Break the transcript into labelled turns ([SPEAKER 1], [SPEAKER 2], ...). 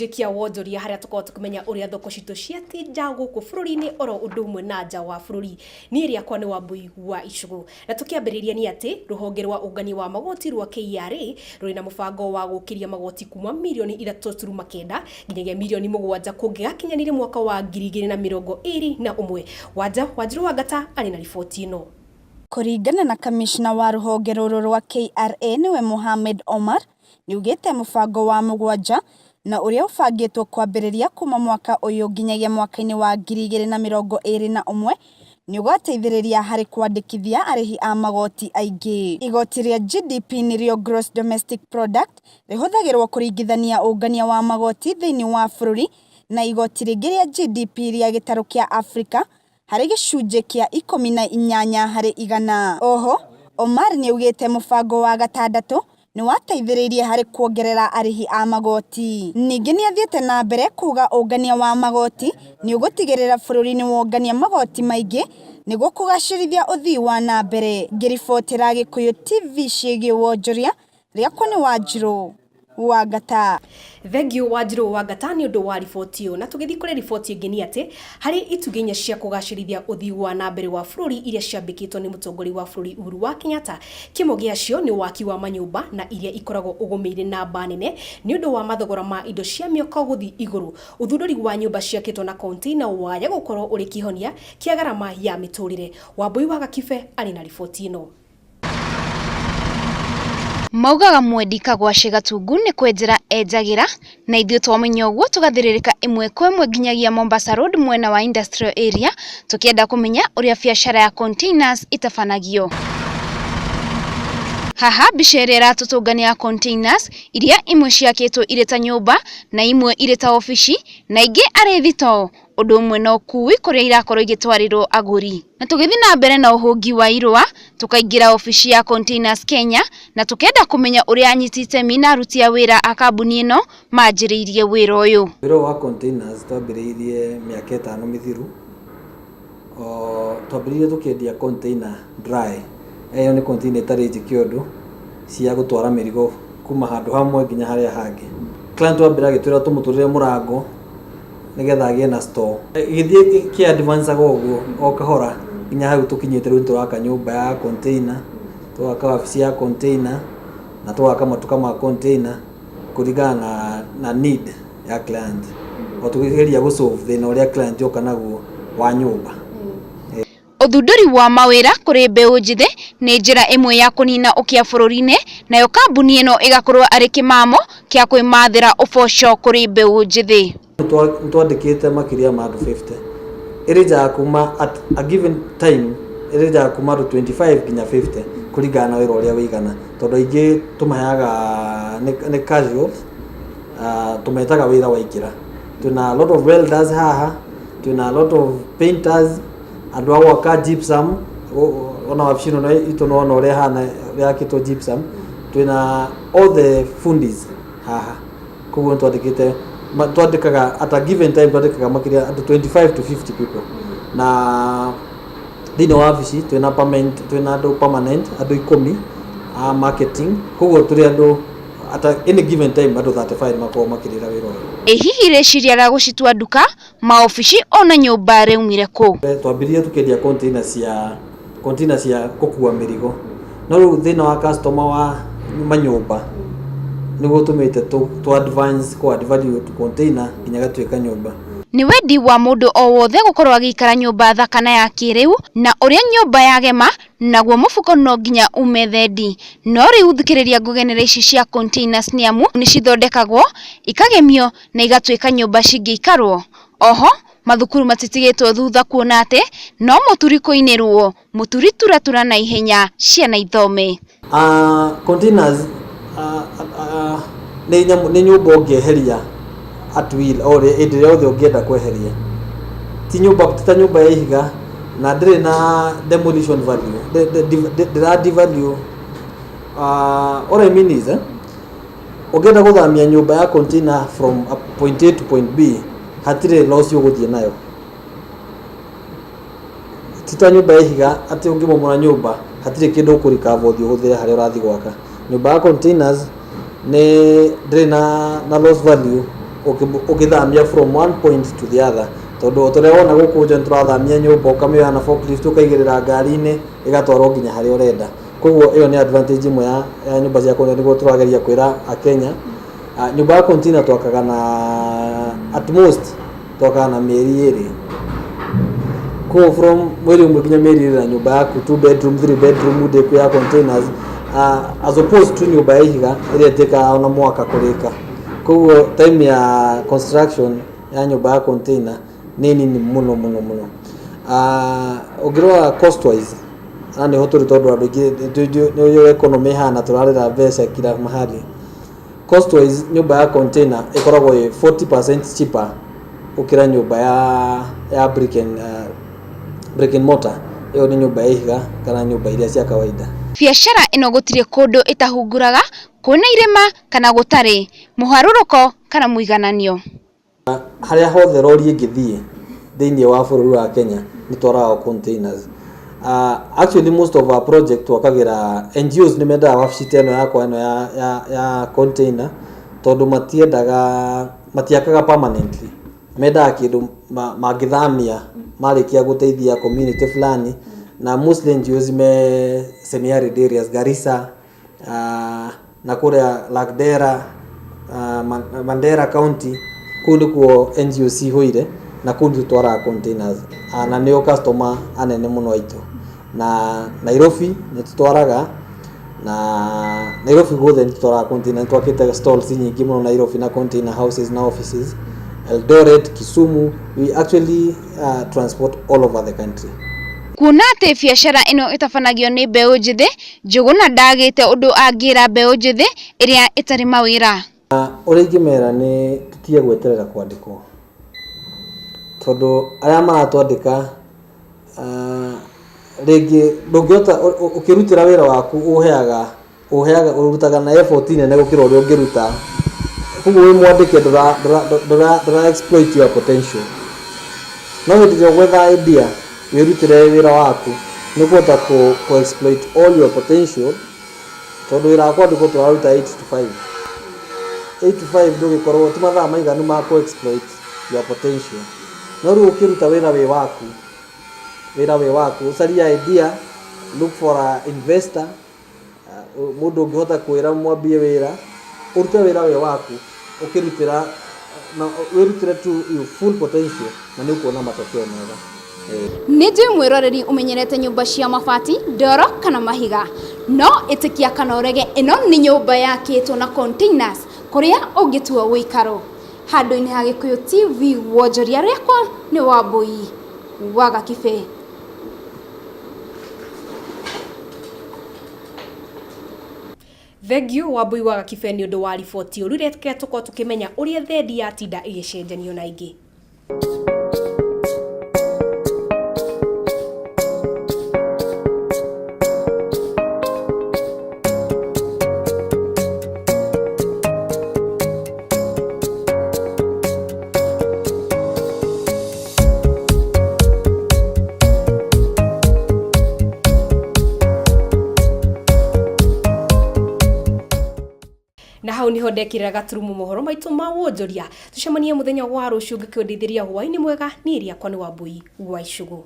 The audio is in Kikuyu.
[SPEAKER 1] Gĩcunjĩ kĩa wonjoria harĩa tũkoragwo tũkĩmenya ũrĩa thoko citũ ciatinda gũkũ bũrũri-inĩ oro ũndũ ũmwe na nja wa bũrũri. Niĩ rĩakwa nĩ Wambui wa Icũgũ. Na tũkĩambĩrĩria nĩ atĩ rũhonge rwa ũngania wa magoti rwa KRA rũrĩ na mũbango wa gũkĩria magoti kuma mirioni 3.9 nginyagia mirioni 7 kũngĩgakinyanĩria mwaka wa 2021. Wanja Wanjirũ Wangata arĩ na riboti ĩno.
[SPEAKER 2] Kũringana na kamishna wa rũhonge rũrũ rwa KRA nĩwe Mohamed Omar, nĩaugĩte mũbango wa mũgwanja na ũrĩa ũbangĩtwo kwambĩrĩria kuma mwaka ũyũ nginyagia mwaka-inĩ wa 2021 nĩũgateithĩrĩria harĩ kwandĩkithia arĩhi a magoti aingĩ. Igoti rĩa GDP nĩrĩo Gross Domestic Product rĩhũthagĩrwo kũringithania ũngania wa magoti thĩinĩ wa bũrũri na igoti rĩngĩ rĩa GDP rĩa gĩtarũ kĩa Afrika harĩ gĩcunjĩ kĩa 18%. Oho, Omar nĩaugĩte mũbango wa gatandatũ nĩwateithĩrĩirie harĩ kuongerera arĩhi a magoti. Ningĩ nĩathiĩte na mbere kuga ũngania wa magoti nĩũgũtigĩrĩra bũrũri nĩwongania magoti maingĩ nĩguo kũgacĩrithia ũthii wa na mbere. Ngĩribotera Gĩkũyũ TV ciĩgiĩ wonjoria, rĩakwa nĩ Wanjirũ Wangata.
[SPEAKER 1] Thengiũ Wanjirũ Wangata nĩ ũndũ wa riboti ĩyo. Na tũgĩthiĩ kũrĩ riboti ĩngĩ nĩ atĩ harĩ itugĩ inya cia kũgacĩrithia ũthii wa na mbere wa bũrũri iria ciambĩkĩtwo nĩ mũtongoria wa bũrũri Uhuru wa Kenyatta, kĩmwe gĩacio nĩ waki wa manyũmba na iria ikoragwo ũgũmĩire namba nene nĩ ũndũ wa mathogora ma indo cia mĩako gũthiĩ igũrũ. Ũthundũri wa nyũmba ciakĩtwo na container waya gũkorwo ũrĩ kĩhonia kĩa garama ya mĩtũrĩre. Wambui wa Gakibe arĩ na riboti ĩno.
[SPEAKER 3] Maugaga mwendi kagwacĩ gatungu nĩ kwenjera enjagĩra, na ithuĩ twamenya ũguo tũgathĩrĩrĩka ĩmwe kwa ĩmwe nginyagia Mombasa Road mwena wa Industrial Area tũkĩenda kũmenya ũrĩa biacara ya containers ĩtabanagio. Haha mbica ĩrĩa ĩratũtũnga nĩ ya containers iria imwe ciakĩtwo irĩ ta nyũmba na imwe irĩ ta obici na ingĩ arĩ thitoo ũndũ ũmwe na ũkui kũrĩa irakorwo igĩtwarĩrwo agũri. Na tũgĩthiĩ na mbere na ũhũngi wa irũa, tũkaingĩra obici ya Containers Kenya na tũkenda kũmenya ũrĩa anyiti itemi na aruti a wĩra a kambuni ĩno manjĩrĩirie wĩra ũyũ.
[SPEAKER 4] Wĩra ũyũ wa containers twambĩrĩirie mĩaka 5 mĩthiru. Twambĩrĩirie tũkĩendia container dry, ĩyo nĩ container ĩtarĩ njĩke ũndũ cia gũtwara mĩrigo kuma handũ hamwe nginya harĩa hangĩ. Client wa mbere agĩtwĩra tũmũtũrĩre mũrango nĩgetha agĩe na store. Ĩgĩthiĩ ĩkĩ advance aga ũguo o kahora nginya hau tũkinyĩte rĩu tũraka nyũmba ya container, tũgaka wabici ya container na tũgaka matuka ma container kũringana na need ya client. O tũkĩgeria gũ solve thĩna ũrĩa client oka naguo wa nyũmba.
[SPEAKER 3] Ũthundũri wa mawĩra kũrĩ mbeũ njĩthĩ nĩ njĩra ĩmwe ya kũnina ũkĩa bũrũri-inĩ, nayo kambuni ĩno ĩgakorwo arĩ kĩmamo kĩa kwĩmathĩra ũboco kũrĩ mbeũ njĩthĩ.
[SPEAKER 4] Nĩ twandĩkĩte makĩria ma andũ 50. Ĩrĩnjaga kuma at a given time ĩrĩnjaga kuma andũ 25 nginya 50 kũringana na wĩra ũrĩa wĩigana, tondũ aingĩ tũmaheaga nĩ casuals, tũmetaga wĩra waingĩra. Twĩna a lot of welders haha, twĩna a lot of painters, andũ a gwaka gypsum, ona wabici ĩno itũ nĩwona ũrĩa ĩhana yakĩtwo gypsum. Twĩna all the fundis haha, koguo nĩ twandĩkĩte, twandĩkaga at a given time twandĩkaga makĩria andũ 25 to 50 people. Na thĩinĩ wa wabici twĩna permanent, twĩna andũ permanent andũ 10 a marketing, koguo tũrĩ andũ at any given time andũ 35 makoragwo makĩrĩra wĩra ũyũ.
[SPEAKER 3] Ĩ hihi rĩciria rĩa gũcitua nduka, maobici ona nyũmba rĩaumire kũ?
[SPEAKER 4] Twambirie tũkĩendia container cia gũkua mĩrigo, no rĩu thĩna wa customer wa manyũmba nĩguo ũtũmĩte tũ advance kũ add value to container nginya ĩgatuĩka nyũmba.
[SPEAKER 3] Nĩ wendi wa mũndũ o wothe gũkorwo agĩikara nyũmba thaka na ya kĩrĩu, na ũrĩa nyũmba yagema naguo mũbuko no nginya ume thendi. No rĩu thikĩrĩria ngũgenere ici cia containers nĩ amu nĩ cithondekagwo, ikagemio na igatuĩka nyũmba cingĩikarwo. Oho mathukuru matitigĩtwo thutha kuona atĩ no mũturi kũinĩrwo, mũturi turatura na ihenya ciana ithome.
[SPEAKER 4] Containers nĩ nyamũ, nĩ nyũmba ũngĩeheria at will o hĩndĩ ĩrĩa yothe ũngĩenda kweheria. Ti nyũmba, ti ta nyũmba ya ihiga na ndĩrĩ na demolition value, ndĩra devalue. What I mean is, ũngĩenda gũthamia nyũmba ya container from point A to point B, hatirĩ loss ũgũthiĩ nayo. Ti ta nyũmba ya ihiga atĩ ũngĩmomora nyũmba hatirĩ kĩndũ ũkũ recover ũthiĩ ũhũthĩre harĩa ũrathiĩ gwaka. Nyũmba ya containers nĩ ndĩrĩ na loss value. Ũgĩthamia from one point to the other, tondũ o ta ũrĩa wona gũkũ nja nĩtũrathamia nyũmba, ũkamĩoya na forklift ũkaigĩrĩra ngari-inĩ, ĩgatwarwo nginya harĩa ũrenda. Koguo ĩyo nĩ advantage ĩmwe ya nyũmba cia container. Nĩguo tũrageria kwĩra akenya, nyũmba ya container twakaga na at most twakaga na mĩeri 2. Koguo from mweri ũmwe nginya mĩeri 2 na nyũmba yaku 2 bedroom, 3 bedroom ndĩku ya containers, as opposed to nyũmba ya ihiga ĩrĩa ĩtĩkaga ona mwaka kũrĩka. Koguo time ya construction ya nyũmba ya container nĩ nini mũno mũno mũno. Ũngĩrora cost wise, na nĩho tũrĩ, tondũ andũ aingĩ nĩ ũrĩa economy ĩhana, tũrarĩra mbeca kila mahali. Cost wise, nyũmba ya container ĩkoragwo ĩ 40% cheaper gũkĩra nyũmba ya brick and mortar. Ĩyo nĩ nyũmba ya ihiga kana nyũmba iria cia kawaida.
[SPEAKER 3] Biacara ĩno gũtirĩ kũndũ ĩtahunguraga, kwĩna irĩma kana gũtarĩ, mũharũrũko kana mũigananio.
[SPEAKER 4] Harĩa hothe rori ĩngĩthiĩ thĩinĩ wa bũrũri wa Kenya nĩ twaraga containers. Actually most of our project twakagĩra NGOs, nĩ mendaga wabici ta ĩno yakwa ĩno ya container, tondũ matiendaga, matiakaga permanently, mendaga kĩndũ mangĩthamia marĩkia gũteithia community fulani. Na mostly NGOs me semi arid areas, Garissa, na kũrĩa Lagdera, Mandera County, kũu nĩkuo NGOs cihũire na kũu nĩ tũtwaraga containers, na nĩo customer anene mũno aitũ. Na Nairobi nĩ tũtwaraga, na Nairobi guothe nĩ tũtwaraga container. Nĩ twakĩte stalls nyingĩ mũno Nairobi na container houses na offices. Eldoret, Kisumu, we actually transport all over the country.
[SPEAKER 3] Kuona atĩ biacara ĩno ĩtabanagio nĩ mbeũ njĩthĩ, Njũgũna ndagĩte ũndũ angĩra mbeũ njĩthĩ ĩrĩa ĩtarĩ mawĩra.
[SPEAKER 4] Ũrĩa ingĩmera nĩ tũtige gweterera kwandĩkwo, tondũ arĩa maratwandĩka, rĩngĩ ndũngĩhota ũkĩrutĩra wĩra waku, ũheaga ũrutaga na effort nene gũkĩra ũrĩa ũngĩruta. Koguo wĩ mwandĩke ndũra exploit your potential. No hĩndĩ ĩrĩa ũgwetha idea wĩrutĩre wĩra waku, nĩ ũkũhota kũ exploit all your potential, tondũ wĩra wa kwandĩkwo tũraruta 8 to 5, 8 to 5, ndũgĩkorwo ti mathaa maiganu ma kũ exploit your potential. No rĩu ũkĩruta wĩra wĩ waku, wĩra wĩ waku, ũcarie idea, look for a investor, mũndũ ũngĩhota kwĩra mwambie wĩra, ũrute wĩra wĩ waku, ũkĩrutĩra na wĩrutĩre to your full potential, na nĩ ũkuona matokeo mega.
[SPEAKER 3] Nĩ njũĩ mwĩroreri ũmenyerete nyũmba cia mabati, ndoro kana mahiga, no ĩtĩkia kana ũrege, ĩno nĩ nyũmba yakĩtwo na containers kũrĩa ũngĩtua ũikaro. Handũ-inĩ ha Gĩkũyũ TV, wonjoria rĩakwa nĩ Wambui wa Gakibe.
[SPEAKER 1] Thengiũ Wambui wa Gakibe nĩ ũndũ wa riboti ũru. Reke tũkorwo tũkĩmenya ũrĩa thendi yatinda ĩgĩcenjanio na ingĩ. Na hau niho ndekirira gaturumo mohoro maitu ma wonjoria. Tucemanie muthenya wa rucio ngĩkwendithĩria hwaĩ-inĩ mwega. Niĩ rĩakwa nĩ Wambui wa Icũgũ.